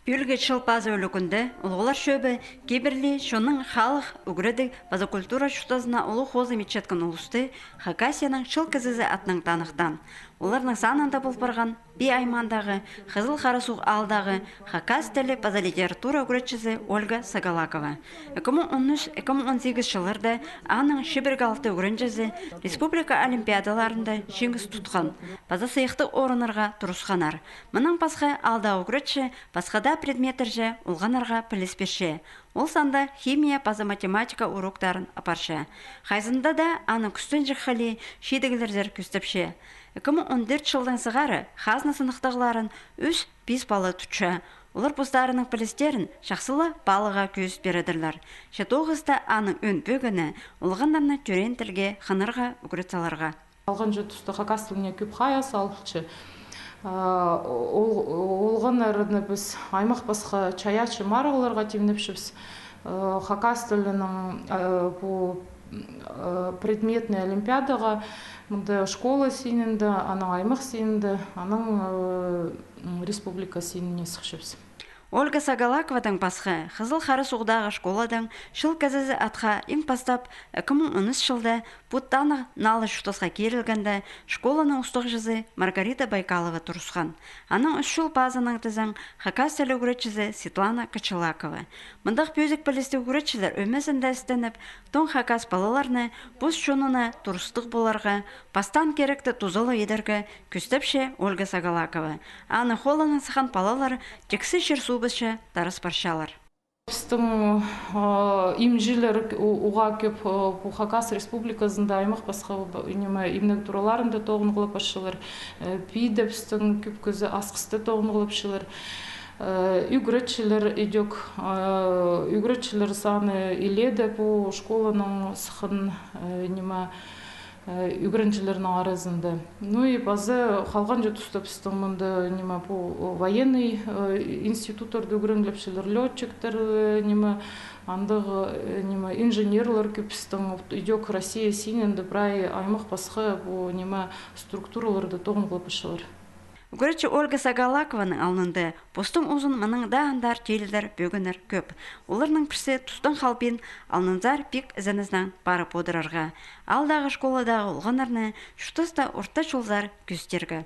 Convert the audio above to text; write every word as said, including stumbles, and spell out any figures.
Ӱлгӱ чыл паза ӱлӱкӱнде «Улуғлар чӧбі» кибірлі чонның халых, ӱгредіг паза культура чуртазына улуғ хозым итчеткен улусты Хакасияның Чыл кізізі атнаң таныхтаан. Оларның санында пол парған Пии аймаандағы Хызыл Харасуғ аалдағы хакас тілі паза литература ӱгретчізі Ольга Сагалакова. Ікі муң он ӱс, ікі муң он сигіс чылларда аның чибіргі алты ӱгренҷізі республика олимпиадаларында чиңіс тутхан паза сыйыхтығ орыннарға турысханнар. Мыннаң пасха аалдағы ӱгретчі пасха даа предметтерҷе олғаннарға піліс пирче. Ол санда химия паза математика уроктарын апарча. Хайзында даа аның кӱстенҷік халі чидіглерзер кӧстепче. Ікі муң он тӧрт чылдаң сығара хазна сыныхтағларын ӱс-пис пала тутча. Олар постарының пілістерін чахсы ла пааларға кӧзіт пирердірлер. Че тоғыста аның ӧӧн пӧгіні олғаннарны тӧреен тілге хынарға ӱгрет саларға. Халғанҷы туста хакас тіліне кӧп хайығ салылча. А, ол, олғаннарны піс аймах пасха чайаачы марығларға тимнепчебіс. Э, хакас тілінің, э, пу, э, предметный олимпиадаға мында школа синінде, анаң аймах синінде, анаң, э, м, республика синіне сыхчабыс. Ольга Сагалаковадаң пасха Хызыл Харасуғдағы школадаң Чыл кізізі атха иң пастап ікі муң он ӱс чылда пу танығ налы чуртасха кирілгенде школаның устағҷызы Маргарита Байкалова турысхан. Анаң ӱс чыл пазынаң тізең хакас тілі ӱгретчізі Светлана Кочелакова. Мындағ пӧзік пілістіг ӱгретчілер ӧмезінде істеніп, тоң хакас палаларны пос чонына турыстығ поларға, пастаан киректі тузалығ идерге кӧстепче Ольга Сагалакова. Аның холынаң сыххан палалар тиксі чир-суубысча тарас парчалар. Пістің, а, имҷілер у-, уғаа кӧп, а, пу Хакас Республиказында аймах пасха, б-, ниме, имнег тураларында тоғынғлап парчалар. Э, пиде пістің кӧп кізі Асхыста тоғынғлапчалар. Э, ӱгретчілер идӧк, э, ӱгретчілер саны илееде пу школаның сыххан, э, ниме, э, ӱгренҷілернің аразында. Ну и паза халғанҷы туста пістің мында, ниме, пу военный, э, институттарда ӱгренглепчелер, лётчиктер, э, ниме, андағ, э, ниме, инженерлер кӧп пістің, вот, идӧк Россия синінде прай аймах пасха пу, ниме, структураларда тоғынғлапчалар. Ӱгретчі Ольга Сагалакованың алнында постың узын мының даа андар тилідер, пӧгіннер кӧп. Оларның пірсі тустаң халбин алнынзар пик ізенізінең парып одырарға, аалдағы школадағы олғаннарны чуртаста орта чолзар кӧзідерге.